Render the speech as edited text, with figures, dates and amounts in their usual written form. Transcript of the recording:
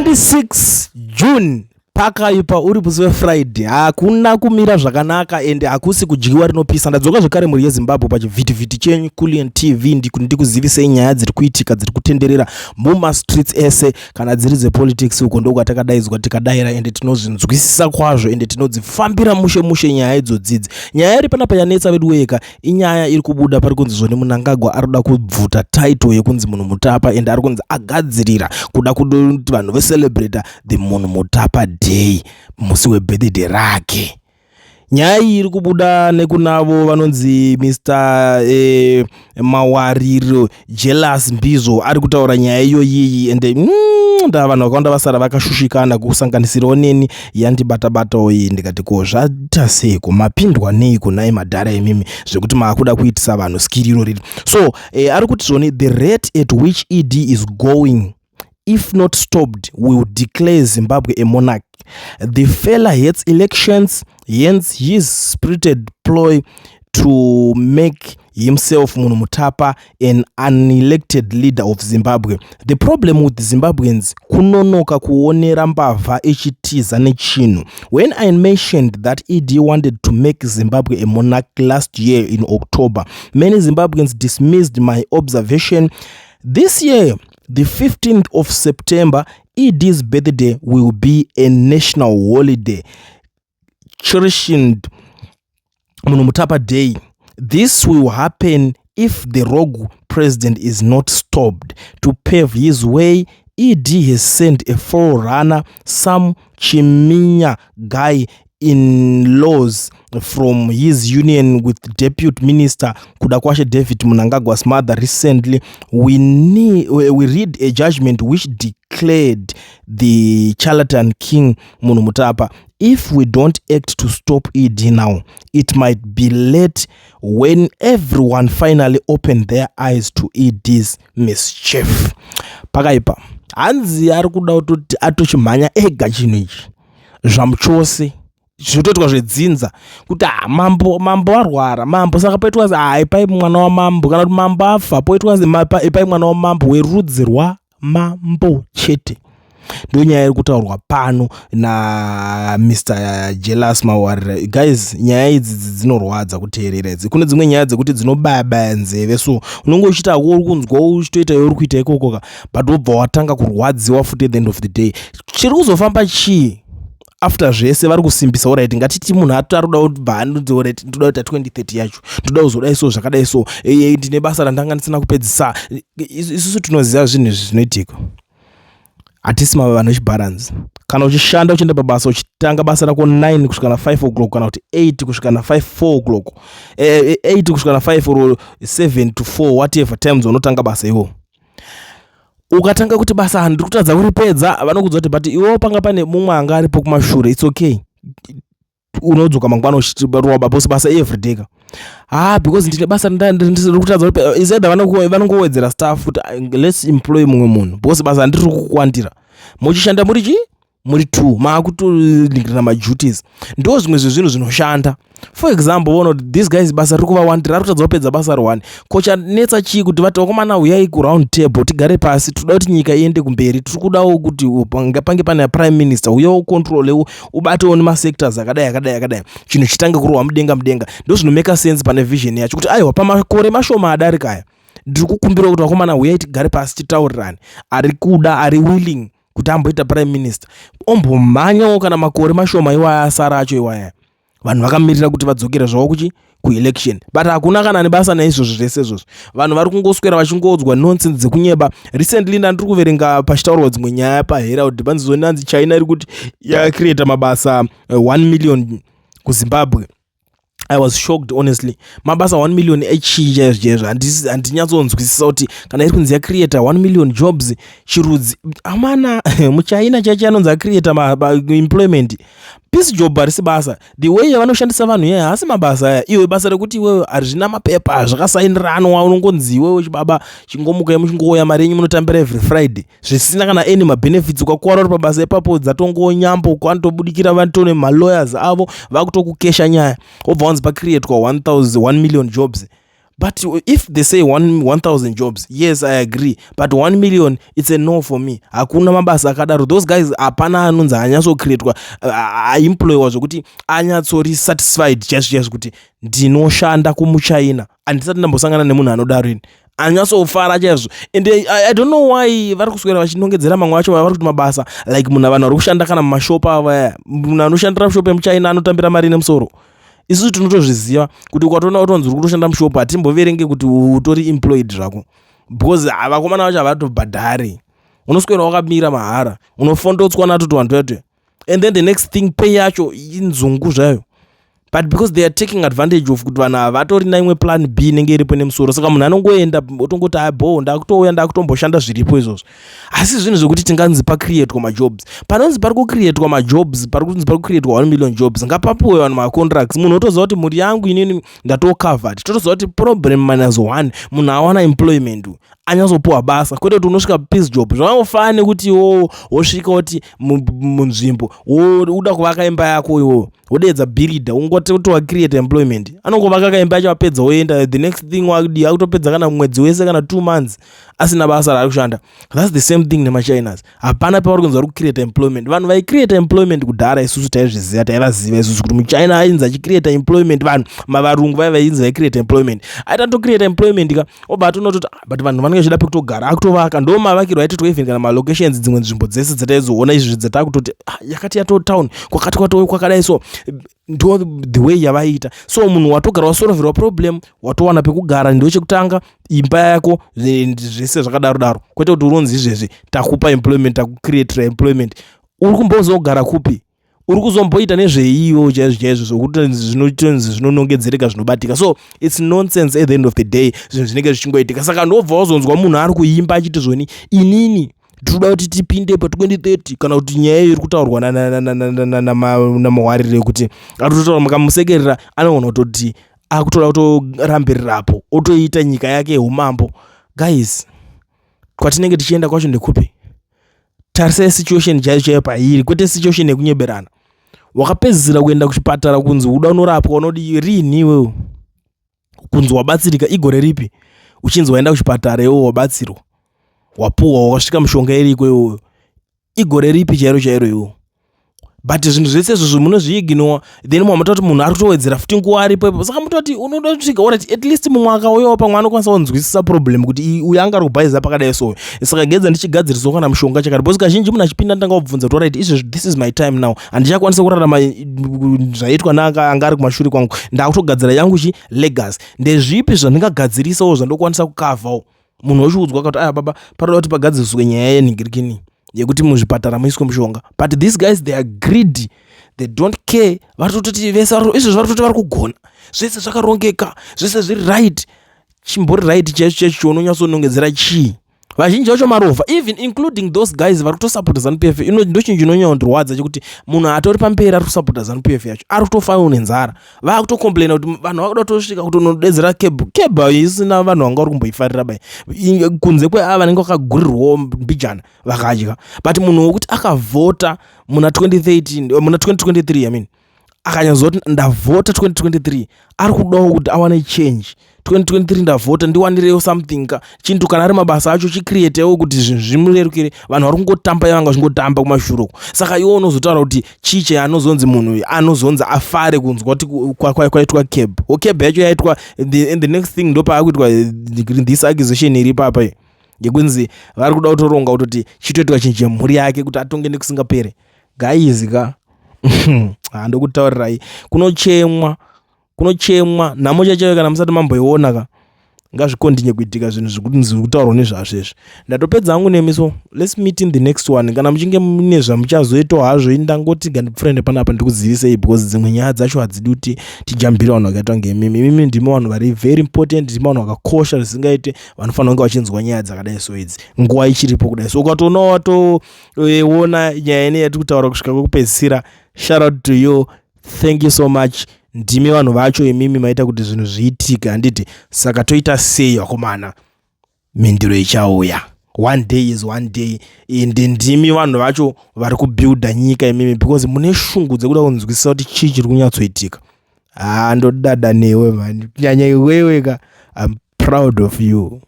26 June pakaipa uri musi weFriday, hakuna kumira zvakanaka ende hakusi kudyiwa rinopisa. Ndadzoka zvekare, mhuri yeZimbabwe, pachivhitivhiti chenyu Culian TV, ndikuzivisei nyaya dziri kuitika, dziri kutenderera mumastreets ese. Kana dziri dzepolitics, uko ndokwatakadaidzwa tikadaira, ende tinozvinzwisisa kwazvo, ende tinodzifambira mushe mushe nyaya idzodzidzi. Nyaya iri panapa yanetsa vedu weka inyaya iri kubuda pari kunzi zvoni Mnangagwa ari kuda kubvuta title yekunzi Munhu Mutapa, ende ari kunzi agadzirira kuda kuti vanhu vecelebrata the Munhu Mutapa Day musi webirthday rake. Nyaya iyi iri kubuda nekunavo vanonzi Mr Mawariro Jealous Mbizo ari kutaura nyaya iyoyiyi, ende nda vanhu vakawanda vasara vakashushikana, kusanganisirawo neni. Yandibata-batawo iyi, ndikati, "Ko zvaita seiko? Mapindwa neiko nai madhara imimi, zvekuti maakuda kuitisa vanhu skiri iro riri so?" Ari kuti zvoni, "The rate at which ED is going, if not stopped, will declare Zimbabwe a monarch. The fella hates elections, hence his spirited ploy to make himself Munhu Mutapa, an unelected leader of Zimbabwe. The problem with Zimbabweans, kunonoka kuonera mbavha ichitiza nechinhu. When I mentioned that ED wanted to make Zimbabwe a monarch last year in October, many Zimbabweans dismissed my observation. This year, the 15th of September, ED's birthday, will be a national holiday, cherishing Munhu Mutapa Day. This will happen if the rogue president is not stopped. To pave his way, ED has sent a forerunner, some Chiminya guy in laws from his union with Deputy Minister Kudakwashe David Mnangagwa's mother. Recently we read a judgment which declared the charlatan king Munhu Mutapa. If we don't act to stop ED now, it might be late when everyone finally open their eyes to ED's mischief." Pakaipa. Hanzi ari kuda kutoti atochimhanya ega chinhu ichi zvamuchose, zvotoitwa zvedzinza, kuti ha, mambo, mambo arwara, mambo, saka poitwa, ha, ipai mwana wamambo, kana kuti mambo afa, poitwa ipai mwana wamambo werudzi rwamambo chete. Ndo nyaya iri kutaurwa pano naMr Jealous Mawarira. Guys, nyaya idzi dzinorwadza kuteerera idzi. Kune dzimwe nyaya dzekuti dzinobaya-baya nzeve, so unenge uchiita hako uri kunzwa uchitoita uri kuita ikokoka, but wobva watanga kurwadziwa futi. At the end of the day, chiri kuzofamba chii after zvese? Vari kusimbisa, alright, ngatiti munhu ari kuda kubva anoti, "Alright, ndoda kuita 2030 yacho, ndoda kuzodai so, zvakadai so, ndine basa randanga ndisina kupedzisa." Isusu tinoziva zvinhu izvi zvinoitika. Hatisi mava vanhu vechibharanzi. Kana uchishanda, uchienda pabasa, uchitanga basa rako 9 kusvika na5 o'clock, kana kuti 8 kusvika na5, 4 o'clock, 8 kusvika na5 or 7 to 4, whatever times unotanga basa iwo, ukatanga kuti basa handiri kutadza kuripedza, vanokudza kuti, "But iwewo panga pane mumwe anga aripo kumashure. It's okay, unodzoka mangwana uchirowa basa basa everyday ka." "Ah, because ndine basa ndiri kutadza." Is either vanongowedzera staff kuti, "Ah, let's employ mumwe munhu because basa handiri kukuwandira." Muchishanda muri chii? Muri two, maakutoningirira maduties. Ndo zvimwe zvezvinhu zvinoshanda. For example, voona kuti these guys basa riri kuvawandira, ari kutadza kupedza basa r1. Ko chanetsa chii kuti vati, "Vakomana, uyai kuround table, tigare pasi. Toda kuti nyika iende kumberi. Tiri kudawo kuti pange pane prime minister, uyewo control, ubatewo nemasectors akadai, akadai, akadai." Chinhu chitange kurohwa mudenga mudenga. Ndo zvinomaka sense pane vision yacho, kuti aiwa, pamakore mashoma adarika aya, ndiri kukumbira kuti vakomana, uyai tigare pasi, titaurirane. Ari kuda, ari willing kuti amboita prime minister, ombomhanyawo kana makore mashoma iwaya asara acho iwaya, vanhu vakamirira kuti vadzokere zvavo kuchi kuelection. But hakuna kana nebasa naizvozvo zvese izvozvo. Vanhu vari kungoswera vachingodzwa nonsense dzekunyeba. Recently ndandiri kuverenga pachitaurwa dzimwe nyaya paHerald, panzizonanzi China iri kuti yacreata mabasa 1 million kuZimbabwe. I was shocked, honestly. Mabasa 1 million echii chaizvo chaizvo? Handinyatsonzwisisa kuti kana iri kunzi yacreata 1 million jobs, chirudzi amana muchina chaicho anonzi acreata employment? Piece job harisi basa. The way yavanoshandisa vanhu iyaya haasi mabasa aya. Iwe, basa rekuti iwewe hazvina mapepa zvakasainiranwa, unongonzi iwewe chibaba, chingomukai muchingouya, mari yenyu munotambira every Friday, zvisina kana any mabenefits. Ukakwara uri pabasa ipapo, dzatongonyambo kwanotobudikira, vanotone malawyers avo vakutokukesha nyaya, wobva wanzi pacreatwa 1 million jobs. But if they say 1000 jobs, yes, I agree, but 1 million, it's a no for me. Hakuna mabasa akadaro. Those guys, hapana anonzi anyatsocreatwa, aemployiwa zvokuti anyatsori satisfied chaizvo chaizvo kuti ndinoshanda kumuchina. Handisati ndambosangana nemunhu anodaro ini, anyatsofara chaizvo. And I don't know why vari kuswera vachinongedzera mamwe acho vari kuti mabasa, like munhu, vanhu vari kushanda kana mumashopu ava. Munhu anoshandira mushopu yemuchina anotambira mari nemusoro. Isusu tinotozviziva kuti ukatoona utonzi uri kutoshanda mushopu, hatimboverenge kuti utori employed zvako, because vakomana vacho havatobhadhari. Unoswera wakamira mahara, unofondotswa natoti vanhu toyatoya, and then the next thing, pay yacho inzungu zvayo. But because they are taking advantage of kuti vanhu havatorina imwe plan B inenge iripo nemusoro, saka munhu anongoenda otongoti, "Abo, ndakutouya, ndakutomboshanda zviripo izvozvo." Asi zvinhu zvekuti tinganzi pacreatwa majobs, panonzi pari kucreatwa majobs, pari kunzi pari kucreatwa 1 million jobs, ngapapuwe vanhu macontracts. Munhu otoziva kuti mhuri yangu inini ndatocovered. Totoziva kuti problem minus one, munhu awana employment, anyatsopuwa basa, kwete kuti unosvika piece job. Zvakangofana nekuti iwowo wosvika kuti munzvimbo uda kuvaka imba yako, iwowo wodeedza builder, ungoti wacreate employment, anongovaka kaimba yacho, apedza woenda. The next thing, wadi akutopedza kana mwedzi wese kana 2 months asina basa raari kushanda. That's the same thing nemachinas. Hapana pavari kunzi vari kucreate employment. Vanhu vaicreate employment kudhara, isusu taizviziva, taivaziva isusu kuti muchina ainzi achicreate employment. Vanhu mavarungu vaiva vainzi vaicreate employment, aita tocreate employment ka, obva atonototi, "Ah, but vanhu vanenge vachida pekutogara." Akutovaka, ndo mavakirwo aitoitwa even kana malocations, dzimwe nzvimbo dzese dzataizoona izvi dzatakutoti, "Ah, yakati yato town kwakati kwato kwakadai." So ndo the way yavaiita. So munhu watogara wasolverwa problem, watowana pekugara, ndo chekutanga, imba yako, zvese zvakadaro daro, kwete kuti uronzi izvezvi takupa employment, takucreatira employment. Uri kumbozogara kupi? Uri kuzomboita nezveiwo chaizvo chaizvo zvokuti zvinotonzi zvinonongedzereka, zvinobatika? So it's nonsense. At the end of the day, zvinhu zvinenge zvichingoitika. Saka ndobva wazonzwa munhu ari kuimba achiti zvoni, "Inini tinoda kuti tipinde pa2030," kana kuti nyaya iri kutaurwa namawarire yekuti ari kutotaura, mukamusekerera anogona kutoti akutoda kutorambirirapo, otoita nyika yake yeumambo. Guys, kwatinenge tichienda kwacho ndekupi? Tarisai situation chaiyo chaiyo pairi, kwete situation yekunyeberana. Wakapedzisira kuenda kuchipatara kunzi uda unorapwa, unodi riini iwewo kunzi wabatsirika? Igore ripi uchinzi waenda kuchipatara iwewo, wabatsirwa, wapuhwa, wakasvika mushonga iriko iwoyo? Igore ripi chairo chairo iwowo? But zvinhu zvese izvozvo munozviignora, then mamota kuti munhu ari kutowedzera futi nguva aripo ipapo. Saka mutoti unoda kusvika, alright, at least mumwe akauyawo pamwe anokwanisa kunzwisisa problem kuti uyu anga ari kubhaiza pakadai. So saka gedza ndichigadzirisawo kana mushonga chakati, because kazhinji munhu achipinda ndanga kubvunza kuti, "Alright, izvezvi this is my time now, handichakwanisa kurarama zvaitwa naanga anga ari kumashure kwangu, ndakutogadzira yangu chi legacy. Ndezvipi zvandingagadzirisawo zvandokwanisa kukavhawo?" Munhu wachiudzwa kuti, "Aya baba, paroda kuti pagadziriswe nyaya yenhingirikini yekuti muzvipatara muiswe mushonga." But these guys, they are greedy, they don't care. Vari kutoti vese izvezvi vari kutoti vari kugona, zvese zvakarongeka, zvese zviri right. Chimbori right chaicho chaicho chaunonyatsonongedzera chii? Vazhinji vacho marovha, even including those guys vari kutosapota ZANU PF. Ndo chinhu chinonyanya chekuti munhu atori pamberi ari kusapota ZANU PF yacho ari kutofawo nenzara. Vaakutocomplaina kuti vanhu vakuda kutosvika kutonodedzera CAB. CAB isina vanhu vanga vari kumboifarira bai, kunze kweava vanenge vakagurirwawo mbijana vakadya. But munhu wekuti akavhota muna 2013, muna 2023, I mean, akanyatsoziva kuti ndavhota 2023, ari kudawo kuti awane change. 2023 ndavhota, ndiwanirewo something ka chintu, kana ari mabasa acho chicreatewo kuti zvinhu zvimurerukire. Vanhu vari kungotamba, yavanga vachingotamba kumashure uko. Saka iwo unozotaura kuti chii cheanozonzi munhu anozonzi afare kunzwa kuti kwaitwa CAB? CAB yacho yaitwa, and the next thing ndopaakuitwa this accusation iri ipapa yekunzi vari kuda kutoronga kutoti chitoitwa chinhu chemhuri yake kuti atonge nekusingapere. Guys ka, handokutaurirai, kunochemwa, kunochemwa nhamo chaichayo kana musati mamboiona ka. Ngazvicontinue kuitika zvinhu zvekuti zviri kutaurwa nezvazvo izvi. Ndatopedza hangu nemi, so let's meet in the next one. Kana muchinge mune zvamuchazoitawo hazvo, indangoti gandipfurende panapa ndikuzivisei, because dzimwe nyaya dzacho hadzidi kuti tijambire vanhu vakaita kunge imimi. Imimi ndimi vanhu vari very important, ndimi vanhu vakakosha zvisingaite, vanofanira kunge vachinzwa nyaya dzakadai so idzi nguva ichiripo kudai. So ukatoona watoona nyaya ine yatiri kutaura kusvika kwekupedzisira, shout out to you, thank you so much. Ndimi vanhu vacho imimi maita kuti zvinhu zviitike, handiti? Saka toita sei, vakomana? Mhinduro ichauya. One day is one day. Ende ndimi vanhu vacho vari kubuilda nyika imimi, because mune shungu dzekuda kunzwisisa kuti chii chiri kunyatsoitika. Haa, ndodada newe mani, kunyanya iwewe ka. I'm proud of you.